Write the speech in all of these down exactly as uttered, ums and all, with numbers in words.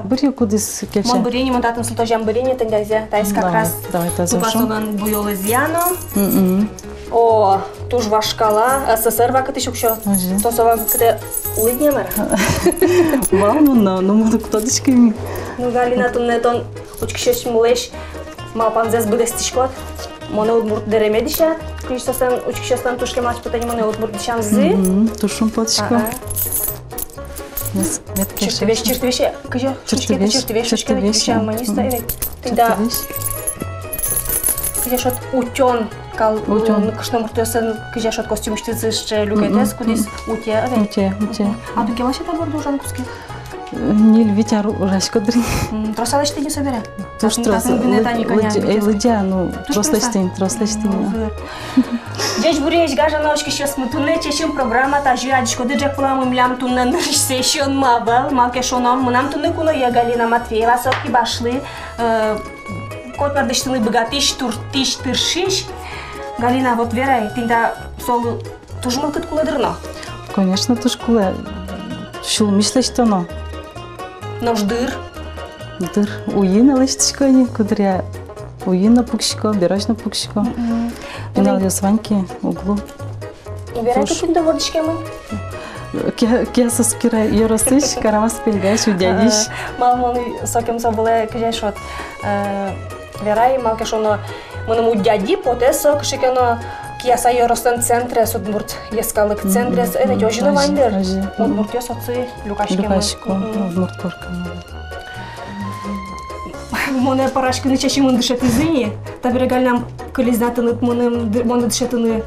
Быръё, кудӥз кельше. Мон быръё ни, мон татын сылтозям быръё ни, тӥнь дайзэ, таиз как раз. Давай, давай, тазэ шуом. Тупа солэн буёлызъя но. Мгм. О, туж вашкала, СССР вакытысь уксё. Озьы. Тон со вакытэ улӥд ни-а, мар-а? Вал мон но, но мон уг тодӥськы ни. Ну, Галина, туннэ тон учкисьёсмылэсь малпанзэс быдэстӥськод. Монэ удмурт дэреме дӥсяд, кызьы соослэн, учкисьёслэн туж кемалась потэ ни монэ удмурт дӥсямзы. Мгм, туж шумпотӥсько. Ага. Мес-, мед кельше. Чыртывесь, чыртывесь, кызьы, чыртывесь, чыртывесь, чыртывесь, чыртывесь, чыртывесь, мгм. Тӥнь да. Чыртывесь. Кызьы шуод, утён кал-, утён. М, кышномуртъёслэн кызьы шуод, костюмысьтызы сыӵе люкетэз, мгм, кудӥз, мгм, утё, ӧвӧл? Утё, утё. Мгм. А тон кемалась ар борды ужан кутскид? Ньыль-вить ар ужасько дыр ини. М, трос-а лэсьтӥд ни собере? Туж трос. Татын гинэ тани, лыдъя, кӧня, э, лыдъя, ну, туж трос, трос-а? Трос лэсьтӥ ни, трос лэсьтӥ ни. М, озьы. Ӟечбуресь, гажано учкисьёсмы, туннэ «Чечым» программа тазьы адӟиськоды ӝӧк вылам. Милям туннэ нырысьсэ эшъёнмы ӧвӧл, малы ке шуоно, мынам туннэ куное Галина Матвеева, со кибашлы, э, котьмар дӥсьтыны быгатӥсь, туртӥсь, тыршись. Галина, вот верай, тӥнь да солы туж мылкыд кулэ дыр но? Конечно, туж кулэ. Сюлмысь лэсьтоно. Нош дыр? Дыр. Уйи но лэсьтӥсько ини, куддыръя уйи но пукисько, берозь но пукисько. Мгм. Пиналъёс вань ке, уг лу. И верай, кытын тон вордӥськемын? Ке-, Киясовский ёросысь, Карамас-Пельгаысь, Удядиысь. Ага. Малы мон сокем со вылэ, кызьы шуод, э, верай, малы ке шуоно, мыным Удяди потэ со кыӵе ке но Кияса ёрослэн центрез, удмурт йӧскалык центрез, э, ведь озьы но вань дыр. Озьы, озьы. Удмуртъёс отчы люкаськемын. Люкасько, мгм, удмурт коркамы. Монэ пӧраськыны Чечымын дышетӥзы ини, табере, Галина, кылиз на тыныд мыным ды-, монэ дышетыны.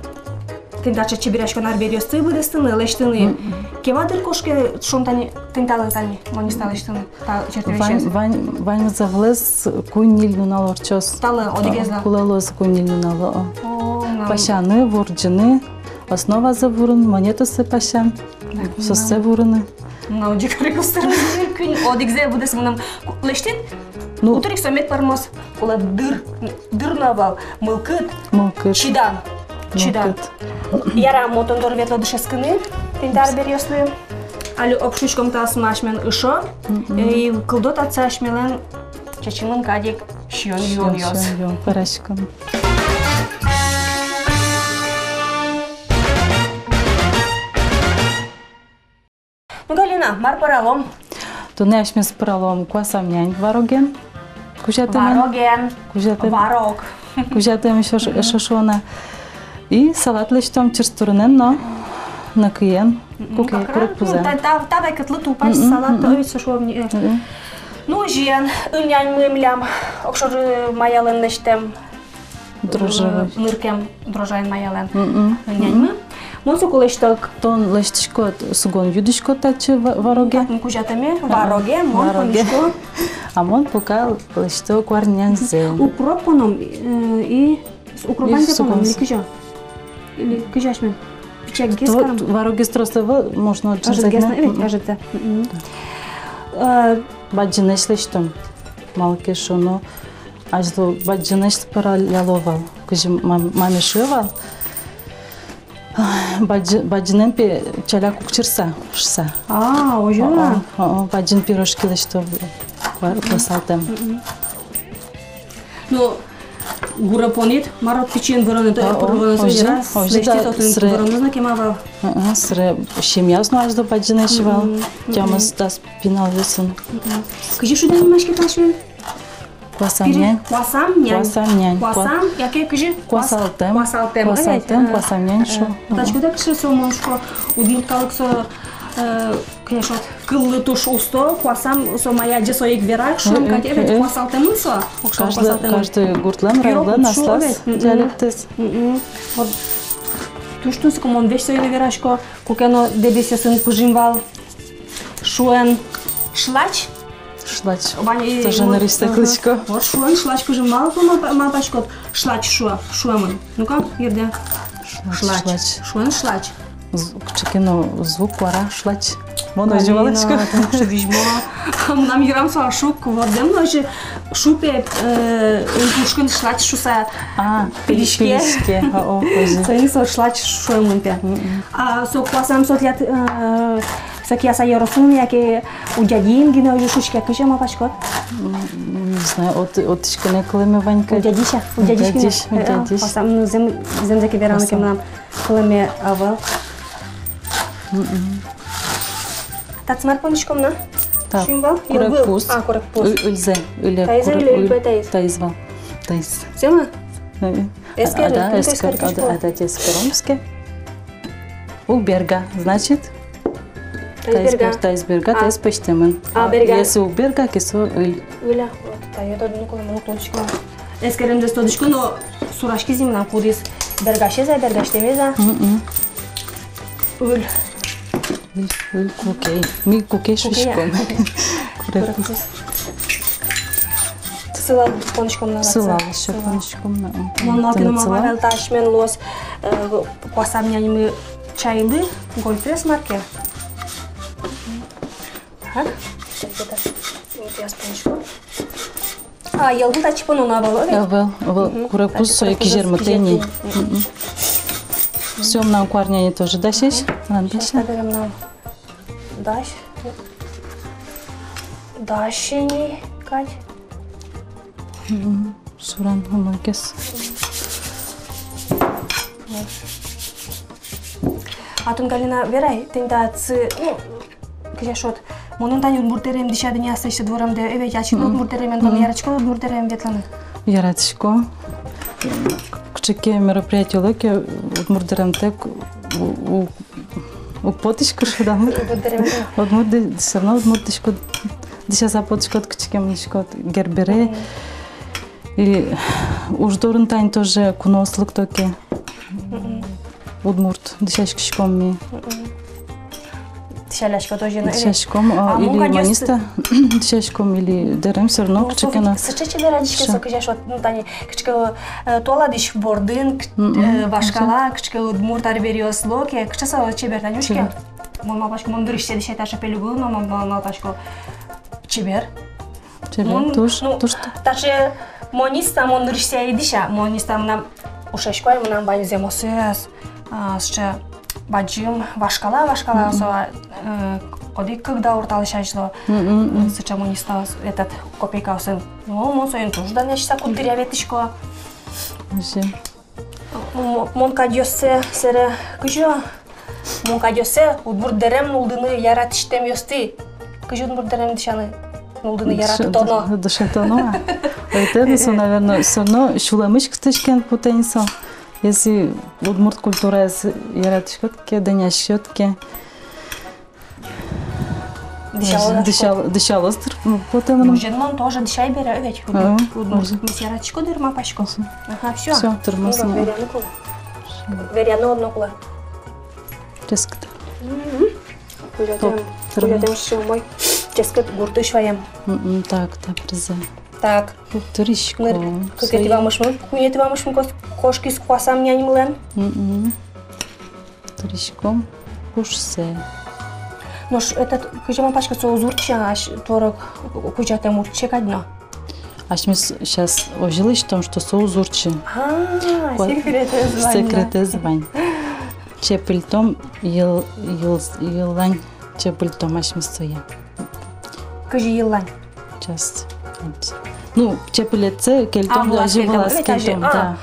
Тӥнь таӵе чеберъяськон арбериосты быдэстыны, лэсьтыны. Мгм. Кема дыр кошке, шуом, тани, тӥнь талы тани, мон ӧз та лэсьтыны, та чыртывесез. Вань, вань, ваньзэ вылэз куинь-ньыль нунал ортчоз. Талы одӥгезлы? Кулэ луоз куинь-ньыль нунал, о. О, мынам. Пасяны, вордӟыны, основазэ вурыны, монетаоссэ пасян, соссэ вурыны. Мынам одӥг арык устырмы, куинь, одӥгзэ быдэс мыным ку-, лэсьтӥд? Ну. Утырик со мед пӧрмоз. Кулэ дыр, дыр но ӧвӧл, мылкыд. Мылкыд. Чидан. Чидан. Мылкыд. Яра, мон тон доры ветло дышетскыны тӥнь та арбериослы. Али ог шуиськом, та асьмеос ышо. Мгм. И кылдо татчы асьмелэн Чечымын кадь ик сиён-юонъёс. Сиён-юон, пӧраськом. Ну, Галина, мар пӧралом? Туннэ асьмеос пӧралом куасам нянь вароген. Кузятэмын. Вароген. Кузятэмын. Варог. Кузятэмын, эшшо, мгм, эшшо шуоно. И салат лэсьтом чырс турынэн но, нӧкыен, мгм, куке, как раз, курегпузэн. Ну, та, та, та вакытлы тупась, мгм, салат, мгм, ой, со шуом ни, э. Мгм. Ну, озьыен, ын няньмы милям огшоры маялэн лэсьтэм. Дрожжевой. Э, ныркем дрожжаен маялэн. Мгм. Няньмы. Мгм. Мон соку лэсьто. Тон лэсьтӥськод, сугон юдӥськод татчы ва-, вароге. Татын кузятэме, а, вароге, мон, вароге, понӥсько. А мон пока лэсьто куарняньзэ. Укроп поном, э, и с-, укроп ваньзэ поном, сугон, или кызьы? Или кызьы асьмелэн? Пичиягес каром. Варогез трос ӧвӧл, можно ӧжытгес но, ведь, мгм, ӧжытэ. Мгм. Да. Э, бадӟынэсь лэсьтом. Малы ке шуоно, азьло бадӟынэсь пӧралляло вал, кызьы мам-, маме шуэ вал. Бадӟы-, бадӟынэн, пе, чаляк уг чырса шуса. А, озьы-а? О, о, о, бадӟын пирожки лэсьто, куа-, куасалтэм. Мгм. Ну, гуре понӥд, мар-о, пичиен выроно, то, о, о, пыр выроно, озьы, озьы, да, лэсьтӥд, отын сыре-, выроно но кема вал. О, о, сыре семьяос но азьло бадӟынэсь вал, мгм, мгм, тямыс-дас пиналъёсын. Мгм. Кызьы шудэ нимаське та асьмелэн? Куасам нянь. Куасам нянь. Куасам нянь. Куасам, яке кызьы? Куас-, куасалтэм. Куасалтэм, куасалтэм, э, куасам нянь, э, шуо. Мгм. Тачкуда кыӵе со, мон шуисько, удмурт калык со, э, конечно, кыллы туж усто, куасам со мае адӟе, сое ик вера, шуом, э, э, кадь, э, э, куасалтэмын со. Каждый, куасалтэмын. Каждый гуртлэн, районлэн аслаз диалектэз. Мгм. Вот туж тунсыко, мон весь сое но верасько, куке но Дэбесъёсын пыжим вал. Шуэн шлач. Шлач. Вань, и тоже вот, нырысьсэ, ага, кылӥсько. Вот шуэн шлач кызьы, малы тон малпа-, малпаськод, шлач шуэ, шуэмын. Ну-ка, Ирдэ. Шлач, шлач. Шлач. Шуэн шлач. З-, кыӵе ке но звук куара, шлач. Мон озьы валасько. Калина, тон кыӵе визьмо. Мынам йырам со шук, вот дэм но озьы шуэ, э, пушкын шлач шуса. А, пилиське. Пилиське. О, о, озьы. Соин со шлач шуэмын, пе. Мгм. А со куасам со тӥляд, э, Со кияса ёросын яке Удядиын гинэ озьы шуиське, кызьы малпаськод? М, не знаю, от, отысь гинэ кылэме вань кадь. Удядись-а? Удядись гинэ? Удядись, э, удядись. Куасам, ну, зэм-, зэмзэ ке вераны ке, куасам, мынам кылэме ӧвӧл. Мгм. Татчы мар поныськом на? Так, шуим вал? Курегпуз. А, курегпуз. Ы-, ыльзэ, ыле. Таиз-а, кур-, ыле, ыль-, ыле таиз? Таиз вал. Таиз. Зэм-а? Э, э. Эскер, а, да, эскер, эскер, эскер, а, да, эскер, эскер. Уг берга, значит, таиз берга. Таиз бер-, таиз берга, а, таиз пӧзьтэмын. А, берга. Если уг берга ке, со ыль. Ыль-а? Вот, тае тодыны кулэ, мон уг тодӥськы. Эскеремзэс тодӥсько, но сураськиз ини мынам, кудӥз бергасез-а, бергасьтэмез-а. Мгм. Ыль. Ыль, ыль, кукей. Ми кукей шуиськом. Курегпуз. Сылал поныськом на. Сылал ещё поныськом на. Мон малпасько, мон малпасько, асьмелэн луоз, э, куасам няньмы чайлы гольфез мар ке. Так. Сейчас поныськом. А, йӧлгу татчы поно на ӧвӧл, ведь? Ӧвӧл, ӧвӧл. Мгм. Курегпуз сое кизермытэ ини. Мгм. Всё, мынам куарня ини тоже дасесь. Мгм. Мынам дась. Сейчас, наверное, мынам дась. Дась ини кадь. Мгм. Суран умойгес. А тон, Галина, верай, тӥни татчы, ну, кызьы шуод, мон тани удмурт дэрем дӥсяды ни аслэсьтыд вормдэ, э, ведь, ачид но удмурт дэремен, тон яратӥськод удмурт дэрем ветлыны? Яратӥсько. Кыӵе ке мероприятие луэ ке, удмурт дэремтэк у-, у-, уг потӥськы шуод-а мар? Удмурт дэремтэк. Удмурт ды-, всё равно удмурт дӥськод, дӥсяса потӥськод, кытчы ке мынӥськод, Гербере. Мгм. И уж дорын тани тоже куноос лыкто ке. Мгм. Удмурт дӥсяськиськом ми. Мгм. Дӥсяляськод озьы но, э? Дӥсяськом, а, или мон кадь, монисьтыз дӥсяськом, или дэрем, всё равно кыӵе ке но. Сыӵе чебер адӟиське со, кызьы шуод, ну, тани, кыӵе ке, э, туала дӥсь бордын, к-, э, вашкала, кыӵе ке удмурт арбериос луо ке, кыӵе со чебер, тани учке. Чебер. Мон малпасько, мон дырысьсэ дӥсяй таӵе пельугыл, но мон, мон малпасько, чебер. Чебер, мон, туж, ну, туж, туж. Таӵе монисьтыз мон нырысьсэ ӧй дӥся, монисьтыз мынам ушъясько ай, мынам вань зэмосэз, а, сыӵе бадӟым вашкала, вашкала со, э, одӥг-кык даурталэсь азьло, э, сыӵе монисьтыз, этот, копейкаосын. Ну, мон соин туж данъяськыса куддыръя ветлӥсько. Вообще. М-, мон кадьёссэ сэре кызьы, мон кадьёссэ удмурт дэрем нуллыны яратӥсьтэмъёстӥ. Кызьы удмурт дэрем дӥсяны нуллыны яратытоно? Дӥся-, дӥсятоно-а? Ой, тӥни со, наверно, всё равно сюлэмысь кыстӥськем потэ ини со. Если удмурт культураез яратӥськод ке, данъяськод ке. Дӥсялоз, дӥсял-, дӥсялоз тыр, м, потэ мыным. Мужчинлэн тоже дӥсяй бере, ведь, куд-, а, куд-, может. Мисьтэ яратӥсько дыр, малпасько. Всё. Ага, всё. Всё, тырмоз. Ну, вераны кулэ. Вераны одно кулэ. Ческыт. Мгм. Кулэтэм, кулэтэм сюлмы. Ческыт гуртысь ваем. Мгм, так, так, приза. Так. Тырыськом. Ныр-, кыкетӥ вамышмы, куинетӥ вамышмы кос-, кошкиз куасам няньмылэн. Мгм. Тырыськом пушсэ. Нош этот, кызьы малпаськод, со уз урчы-а, ась-, творог кузятэм урче кадь но? Асьмеос сейчас озьы лэсьтом, что со уз урчы. А, куа-, секретэз вань. Секретэз вань. Чепыльтом йыл-, йыл-, йыллань, чепыльтом асьмеос сое. Кызьы йыллань? Сейчас. Ну, чепылетсэ кельтом, а, вылаз кельтом, вылаз кельтом, да.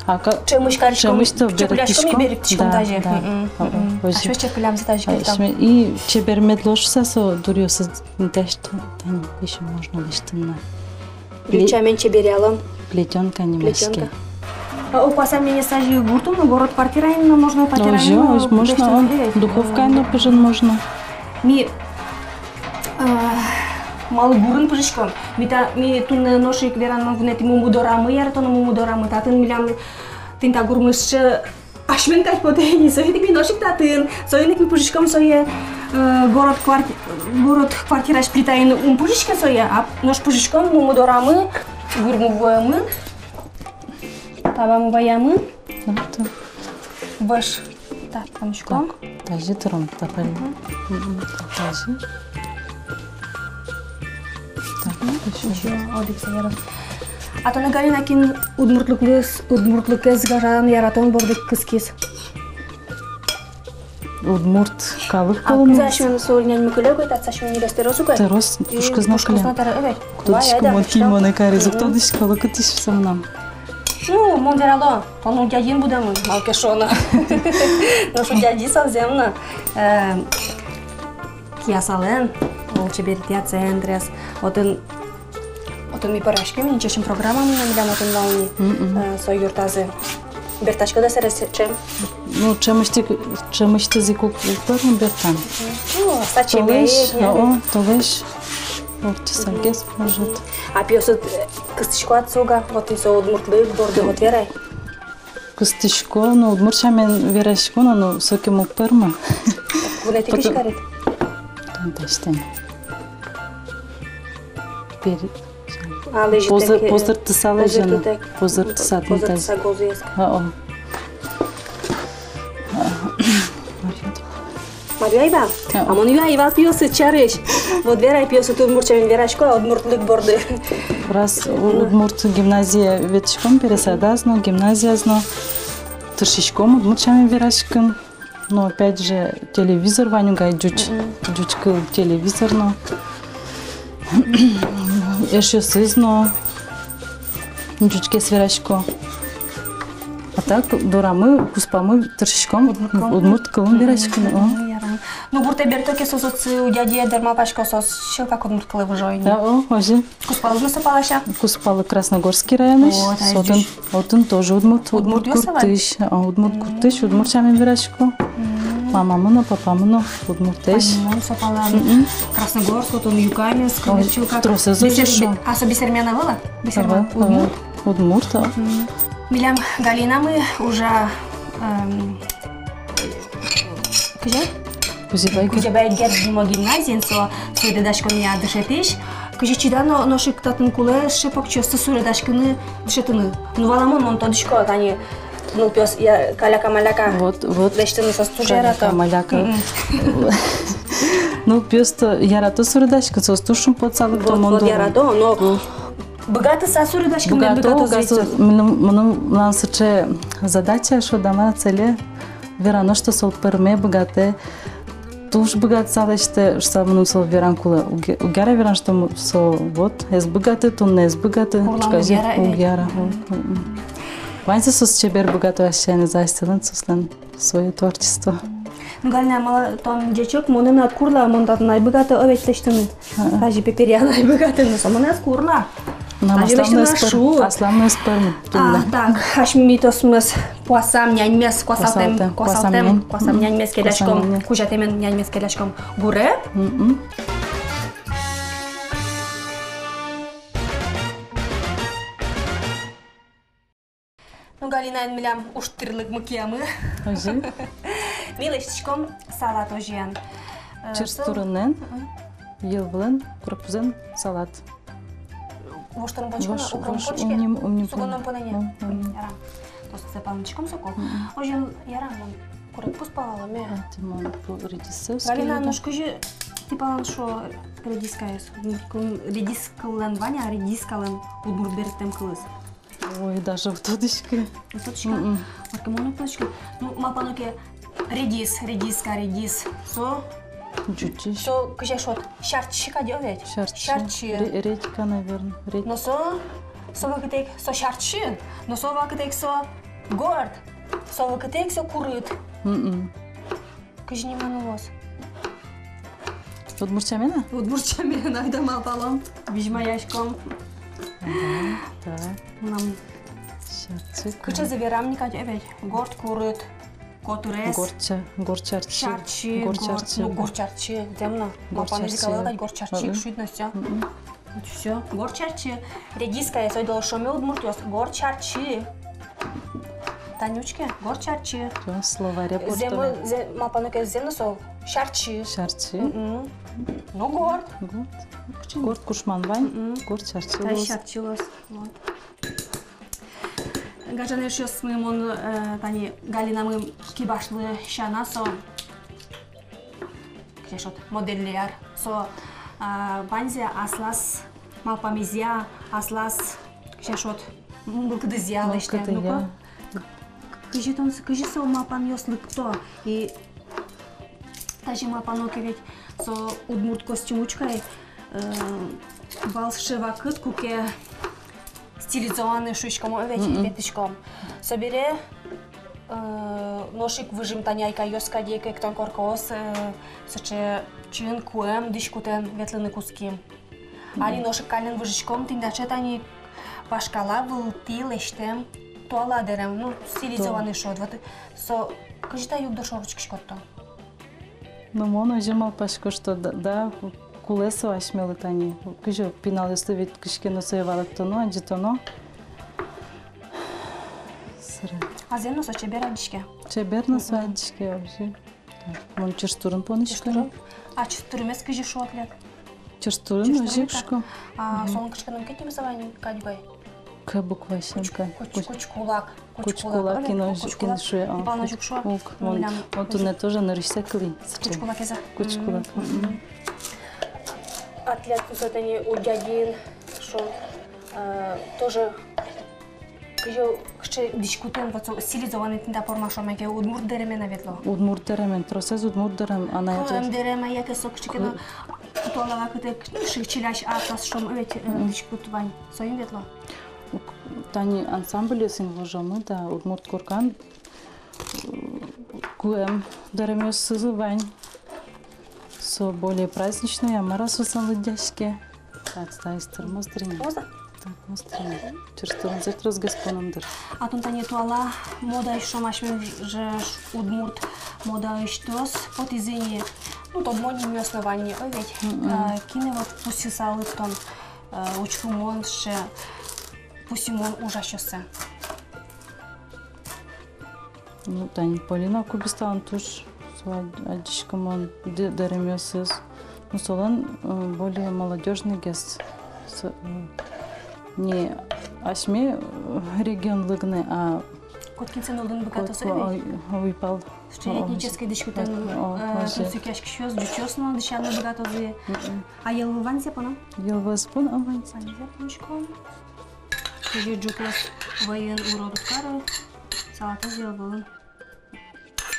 А ка-, ӵемысь кариськом, ӵемысь то чепыляськом и берыктӥськом, берыктӥськом, да, тазьы. Да. Мгм, мгм. Озьы. Асьмеос чепылямзэ тазьы кельтом. Асьме-, и чебер мед луоз шуса, со дуръёсыз интыяз, тани ещё можно лэсьтыны. Ӟуч сямен чеберъялом. Плетёнка нимаське. Плетёнка. А, о, куасам няньёс тазьы гуртын но, город квартираын но можно, патераын но, можно, духовкаын но пыжыны можно. Ми, а, малы гурын пыжиськом? Ми та, ми туннэ нош ик вераны кулэ, тӥ мумы дорамы, яратоно мумы дорамы, татын милям тӥни та гурмы сыӵе асьмен кадь потэ ини, соин ик ми нош ик татын, соин ик ми пыжиськом сое, э, город кварти-, город квартираысь плитаен ум пыжиське сое, а нош пыжиськом мумы дорамы, гурмы вуэмын, табамы ваямын. Вӧш. Так, пыжиськом. Так, тазьы тыром, тапаль. Мгм. Мгм. Тазьы. Так, мгм. Ещё. Ещё одӥг саяров. А тонэ, Галина, кин удмуртлыкез, удмуртлыкез гажан, яратон борды кыскиз? Удмурт калык. А кылын кызьы асьмелэн со няньмы кыле ук, татчы асьмелэн ньылез тӧроз ук-а? Тӧроз, и пушкыз но кыле. Пушкыз но тӧро, эвет. Кутӥсько, мон кин монэ кариз ук, тодӥсько, кылы кутӥсь со мынам. Ну, мон верало, тон удядиен будэмын, малы ке шуоно. Нош удяди со зэм но, э, Киясалэн лулчеберетъя центрез. Отын, отын ми пӧраським, ничего, чем программа мынам, милям отын вал ни, э, со юртазы. Бертаськод-а сэрен, чем? Ну, чемысь-, чемысьтыз ик уг пӧрмы бертан. Ну, сачеме. Толэзь, о, толэзь. Ортчыса гес, может. А пиосыд, э, кыстӥсько-а отсы уг-а? Вот и со удмуртлык борды, вот верай. Кыстӥсько, ну, удмурт сямен верасько но, ну, сокем уг пӧрмы. Вунэтӥ кызьы карид? Тон тастен. Пери-, а, лэзьытэк, позыр-, э, позыртыса лэзьыны. Позыртытэк. Позыртыса, позыртыса тон таз-, гозыяськод. А, о. Марья. Марья ай вал? А. А мон юай вал пиосыд сярысь. Вот верай, пиосыд удмурт сямен верасько-а удмуртлык борды? Раз у-, удмурт гимназие ветлӥськом, пересадаз но, гимназияз но, тыршиськом удмурт сямен вераськыны. Но опять же, телевизор вань ук ай, ӟуч, ӟуч кыл телевизор но. Эшъёсыз но ӟучгес верасько. А так, дорамы, куспамы тыршиськом удмурт кылын вераськыны. Мгм, яра. Ну, гуртэ бертод ке, соос отсы, удядиед, дыр, малпасько, соос чылкак удмурт кылэ выжо ини. Да, о, озьы. Куспалыд но со палась-а? Куспалы Красногорский районысь. О, отын, отын тоже удмурт, удмурт гуртысь. А, удмурт гуртысь, удмурт сямен верасько. Мамамы но, папамы но удмуртэсь. Мон со пала. Мгм. Красногорск, отын Юкаменск, ой, чылкак. Тросэз озьы шуо. А со бесермян ӧвӧл-а? Бесермян. Ага, ага. Удмурт. Удмурт, а. Мгм. Милям Галинамы ужа, эм, кызьы? Кузебай Гер-, Кузебай Герд нимо гимназиын, со суредаськонъя дышетӥсь. Кызьы чидано, нош ик татын кулэ эшшо покчиосты суредаськыны, дышетыны. Ну, валамон, мон тодӥсько, тани, ну, пиос, я, каляка-маляка. Вот, вот. Лэсьтыны соос туж ярато. Каляка-маляка. Мгм. Ну, пиос-то ярато суредаськыны, соос туж шумпотыса лыкто. Вот, мон вот, доры ярато, но быгатыса суредаськыны быгато, быгатоз ук, а со ведь. Мыным, мыным, мынам сыӵе задача, шуод-а, мар-а, целе. Верано, что со пӧрме, быгатэ, туж быгатыса лэсьтэ, шуса мыным солы веран кулэ. Уг-, уг яра веран, что м-, со вот, ӧз быгаты, туннэ ӧз быгаты. Урлам уг яра, уг яра, э? Вот, м-м. Ваньзэ соос чебер быгато, ас сямен, за асьсэлэн, соослэн свое творчество. Ну, Галина, малы тон ӟечок, монэ но ӧд курлы, мон татын ӧй быгаты, о, ведь, лэсьтыны. А-а. Тазьы пе периан ӧй быгаты, но со монэ ӧд курлы. Мынам аслам но ӧз пӧрмы, аслам но ӧз пӧрмы. А, так, асьмеос пуасам няньмес, куасалтэм, куасалтэм, куасалтэм нянь. Куасам няньмес келяськом, куасам нянь. Кузятэмен няньмес келяськом. Гурэ. М-м. Ну, Галинаен милям ужтӥрлык мыкиямы. Озьы. Ми лэсьтӥськом салат озьыен. Э, чырс турынэн, мгм, йӧл вылын курегпузэн салат. Воштырын понӥськод-а, вош-, укроп вош-, понӥськод-а? Умним, умним. Сугоном понэ ни? Ум, умним. Яра. Тосэ палэнтӥськом соку. Мгм. Озьыен, яра, мон курегпуз палаломе. А, тӥ мон пу-, редисэз. Галина, нош кызьы тӥ палан шуо редискаез? Кын редис кыллэн вань-а, редискалэн удмурт берыктэм кылыз? Ой, даже уг тодӥськы. Уг тодӥськы? М-м. Мар ке, мон уг тодӥськы. Ну, малпано ке, редис, редиска, редис. Со? Ӟучысь. Со кызьы шуод? Сяртчы кадь, о ведь? Сяртчы. Сяртчы. Ре-, редька, наверно. Редь-. Но со, со вакытэ ик со сяртчы, но со вакытэ ик со горд. Со вакытэ ик со курыт. М-м. Кызьы ниманы луоз? Удмурт сямен-а? Удмурт сямен, айда малпалом. Визьмаяськом. Ага, так. Мынам. Сяртчы. Кыӵезэ верам ни кадь, эбет. Горд курыт, котырес. Горд ся-, горд сяртчы. Сяртчы, горд, горд сяртчы. Ну, горд сяртчы, зэм но. Горд сяртчы. Малпанэз ик ӧвӧл кадь, горд сяртчы, ы-ы, шуид но всё. М-м. Всё, горд сяртчы. Редискаез ойдолэ шуом-а удмуртъёс? Горд сяртчы. Тани учке, горд сяртчы. Всё, словаре пуштоме. Зэм, зэ-, малпано ке, зэм но со сяртчы. Сяртчы. Мгм. Ну, горд. Горд. Горд кушман вань, мгм, горд сяртчы луоз. Тани сяртчы луоз. Вот. Гажано эшъёсмы, мон, э, тани Галинамы кибашлы сяна со. Кызьы шуод, моделлер. Со, а, ваньзэ аслаз малпамезъя, аслаз, кызьы шуод, м, мылкыдызъя лэсьтэ. Мылкыдызъя. Ну-ка. Кызьы тон, кызьы со малпанъёс лыкто? И Тазьы малпано ке ведь, со удмурт костюм учкы ай, э, вал сыӵе вакыт, куке стилизованный шуиськом, овечки ветлӥськом. Собере, э, нош ик выжим тани айкайёс кадь ик, эктон коркаос, э, сыӵе чын куэм дӥськутэн ветлыны кутским. Али нош ик каллен выжиськом, тӥни таӵе тани вашкала вылтӥ лэсьтэм туала дэрем, ну, стилизованный шуод. Вот со кызьы та югдур шоры учкиськод тон? Ну, мон озьы малпасько, что да, да, кулэ со асьмелы тани. Кызьы пиналъёсты ветлӥське но, сое валэктоно, адӟытоно. Сыре. А зэм но со чебер адӟиське? Чебер но со адӟиське вообще. Мон чырстурын понысько. Чырстурын? А чырстурымес кызьы шуо тӥляд? Чырстурын, озьы ик шуисько. А солэн кыӵе ке но мукет нимыз вань кадь ук ай? К букваысен. Куч-, куч-, кучкулак. Кучкулак, кучкулак, кин озьы ик шуэ, а. Тӥляд но озьы ик шуо? Уг, мон, мон туннэ тоже нырысьсэ кылӥ. Кучкулакез-а? Кучкулак. Мгм. А тӥляд со тани у дядин шуо, а, тоже кызьы, кыӵе дӥськутэн, вот со стилизованный тӥни та форма шуом ке, удмурт дэремен-а ветло? Удмурт дэремен, тросэз удмурт дэрем, анай-атайёс. Куэм дэрем-а, яке со кыӵе ке но туала вакытэ, ну, шы-, чилясь атлас шуом, э, ведь, э, дӥськут вань, соин ветло? Ук, тани ансамбльёсын выжомы, да, удмурт коркан, э, куэм дэремъёссы вань. Со более праздничной, а мар-а, соослы лыдъяське. Так, таиз тырмоз дыр ини. Тырмоз-а? Тырмоз дыр ини. Чырстурынзэ тросгес поном дыр. А тон тани туала модаысь шуом, асьмеос же удмурт модаысьтыз потӥзы ини. Ну, тодмо нимъёс но вань ини, ой ведь. Мгм. А кинэ вот пусйысалыд тон, э, учкымон сыӵе пусйымон ужасьёссэ? Ну, тани Полина Кубисталэн туж со ад-, адӟиськымон д-, дэремъёсыз. Ну, солэн, э, более молодёжныйгес. Со, э, не асьме, э, регионлы гинэ, а котькин сое нуллыны быгатоз, ой, уйпал. Сыӵе этнической дӥськутэн, э, тунсыкъяськисьёс, ӟучъёс но дӥсяны быгатозы. Мгм. А йӧлвыл ваньзэ поно? Йӧлвылзэ поно, а ваньзэ. Ваньзэ понӥськом. Кызьы ӝуклэс вӧйын урод уг кары, салатэз йӧлвылын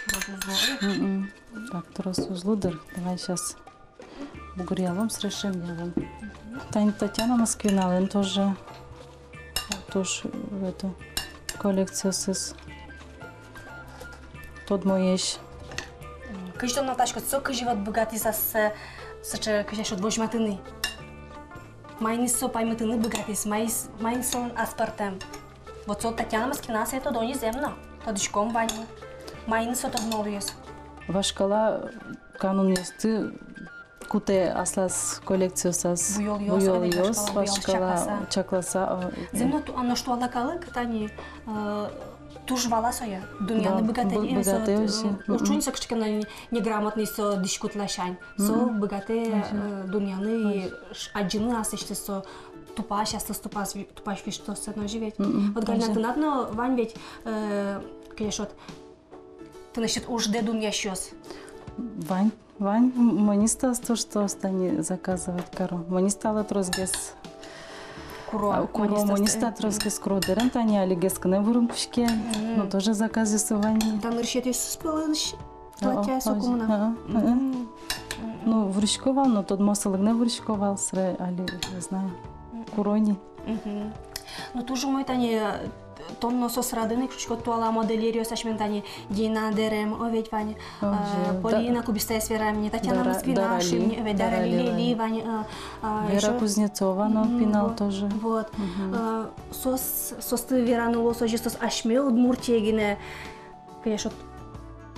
урод уз луы. Мгм. Так, трос уз луы дыр. Давай сейчас бугыръялом, сыре шемъялом. Тани Татьяна Москвиналэн тоже туж, э, это, коллекциосыз. Тодмоесь. Кызьы тон малпаськод, со кызьы вот быгатӥз ассэ сыӵе, кызьы шуод, возьматыны? Маин со паймытыны быгатӥз, маин, маин солэн аспӧртэм? Вот со Татьяна Москвина сое тодо ни зэм но, тодӥськом ваньмы. Маин со тодмо луиз? Вашкала канонъёсты кутэ аслаз коллекциосаз. Буёлъёс, буёлъёс, вашкала, чакласа. Чакласа, а, зэм но ту-, а нош туала калык тани, э, туж вала сое. Дунъяны быгатэ, быгатэ, э, со, э, уж шуо ни со кыӵе ке но не-, неграмотный со дӥськут ласянь. Со быгатэ, э, дунъяны и ш-, адӟыны аслэсьтыз со тупась, аслыз тупась ви-, тупась висьтоссэ но озьы ведь. Вот, Галина, тынад но вань ведь, э, кызьы шуод, тынэсьтыд уждэ дунъясьёс? Вань, вань. М-, мынэсьтыз то, что тани заказывать каро. Мынэсьтыз тросгес куро, а, куро, мынэсьтыз, мынэсьтыз тросгес куро дэрем, тани алигес гинэ вырыны кутске. Мгм. Ну, тоже заказъёсы вань. Та нырысетӥез пӧлысь платье соку мынам. А, а, а. Мгм. Ну, вырысько вал, но тодмосылы гинэ вырысько вал, сыре али, не знаю, куро ни. Мгм. Ну, туж умой тани, э, тон но соос радын ик, шуиськод, туала модельеръёс асьмелэн тани Дина дэрем, о, ведь вань, э, Полина Кубистаез верам ни, Татьяна Москвина, Дара Ли, о, ведь Дара Ли, Лели вань, э, э, Вера Кузнецова но пинал тоже. Вот. Мгм. Э, соос, соосты вераны луоз озьы, соос асьме Удмуртие гинэ, конечно,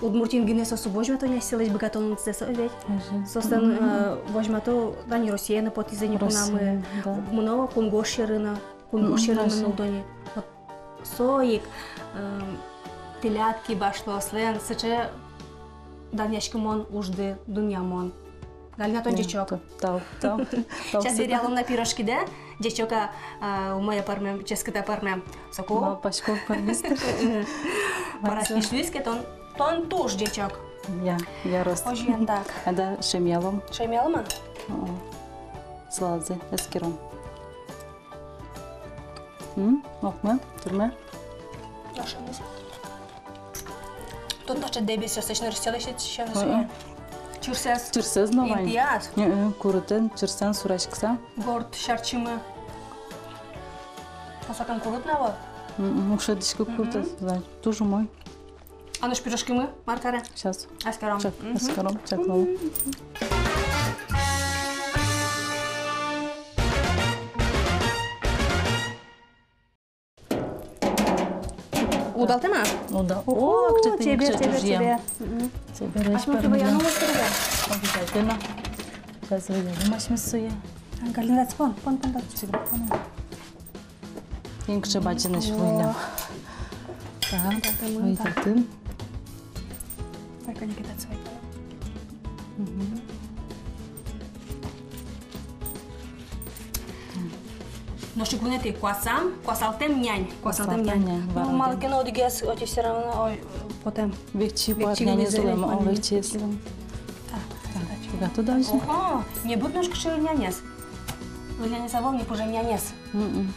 Удмуртиын гинэ соос возьмато ни асьсэлэсь быгатонзэс, о, ведь. Мгм. Соослэн, э, возьмато, тани Россиын но потӥзы ни, Россиын, кунамы, да. Мыно кунгож сьӧры но, кунгож сьӧры но нулло ни. Вот. Со ик, э, тӥляд кибашлыослэн сыӵе данъяськымон ужды, дунъямон. Галина, тон ӟечок. Тау, тау. Сейчас веръялом на пирожкидэ, ӟечок-а, а, умой-а пӧрмем, ческыт-а пӧрмем. Соку. Малпасько, пӧрмиз. Пӧрмиз ке, тон, тон туж ӟечок. Я, ярос. Озьыен, так. Айда шемъялом. Шемъялом-а? О. Салатзэ эскером. М, окме, тырме. Ашамез. Тон таӵе дэбесъёслэсь нырысьсэ лэсьтӥд, сыӵе. Мгм. Чырсэз. Чырсэз но вань. Интыяз. Э, э, курытэн, чырсэз сураськыса. Горд сярчимы. Косакын курыт на вал. М, м, ушедӥське курыт. Мгм. Туж умой. А нош пирожкимы мар каре? Сейчас. Аскером. Чак, мгм, аскером, чак, ну. Удалтэ на? Уда-, о, о, кыӵе тӥни, чебер, кыӵе чебер, чебер. Мгм. Чебер. Асьмеос ӧвӧл яны ӧвӧл. Обязательно. Сейчас выйдём асьмеос сое. Галина, пон, пон, пон, пон. Инкыӵе бадӟымесь вуылэм. Так, выйдётын. Мгм. Нош ик вунэтӥ куасам, куасалтэм нянь. Куасалтэм нянь. Куасалтэм нянь. Ну, малы ке но одӥгез, отӥ всё равно, ой, потэм. Векчи куать нянез улэм, о, векчиез. Так, так, так. Ого, небыт нош кыӵе нянез. Нянез ӧвӧл ни, пыжем нянез. Мгм.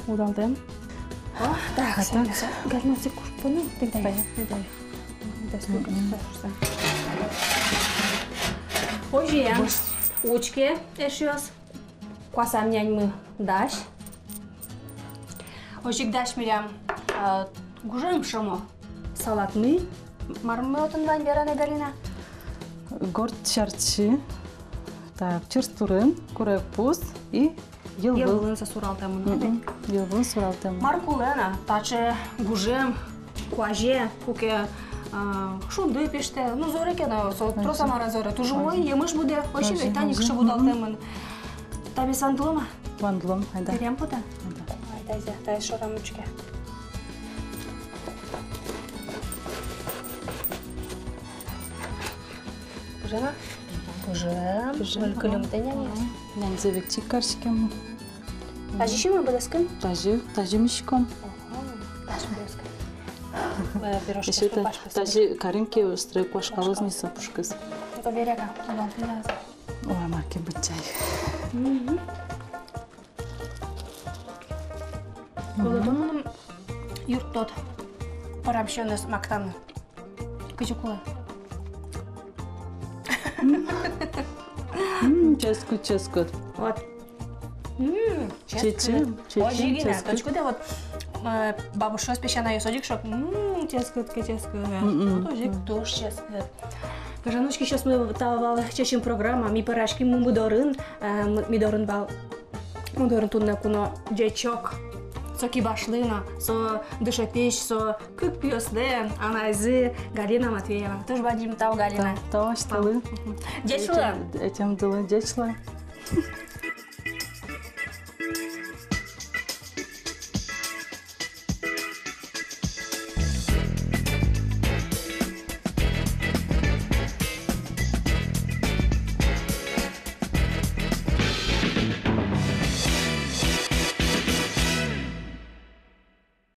Удалтэм. О, так, а, так. Галина, озьы куш поно, тӥ дай, тӥ дай. Мгм. Озьы, учке, эшъёс. Куасам няньмы дась. Озьы ик дась милям, а, гужем шомо салатмы. Мар мед отын вань, вера на, Галина? Горд сярчи. Так, чырс турын, курегпуз и йӧлвыл. Йӧлвылын со суралтэмын. Мгм. Йӧлвылын суралтэмын. Мар кулэ на таӵе гужем куазе, куке, а, шунды пиштэ. Ну, зоре ке но, со трос-а, мар-а, зоре. Туж умой, емыш будэ, озьы ведь, тани кыӵе будалтэмын. Табере вандылом-а? Вандылом, айда. Берем потэ? Айда. Айда, айда, тае шорам учке. Пыжем-а? Пыжем. Пыжем. Мылкыд лымтэ няньзэ. Няньзэ векчи ик кариськом. Тазьы сиёмы быдэскын? Тазьы, тазьы ми сиськом. Ага. Тазьы быдэскын. Э, пирожки. Эшшо та-, тазьы карим ке, острый куашкалоз ни со пушкыз. Это берега, вон туда. Ой, мар ке быдӟа ик. Мгм. Кулэ тон мыным юрттод пӧрам сиёнэз мактаны. Кызьы кулэ? М, ческыт, ческыт. Вот. М, ческыт. Чечым, чечым, озьы гинэ, ческыт. Точкыдэ вот, э, бабушкаос, песянаос озьы ик шуо: м, ческыт ке, ческыт. М-м. Вот озьы ик, туж ческыт. Гажано учкисьёсмы, тау вал «Чечым» программа, ми пӧраським мумы дорын, э, м-, ми дорын вал. Мумы дорын туннэ куно ӟечок. Со кибашлы но, со дышетӥсь, со кык пиослэн анайзы Галина Матвеева. Туж бадӟым тау, Галина. Тау, тау асьтэлы. Мгм. Ӟеч луэ. Ӧтем-, ӧтемдылы ӟеч луэ.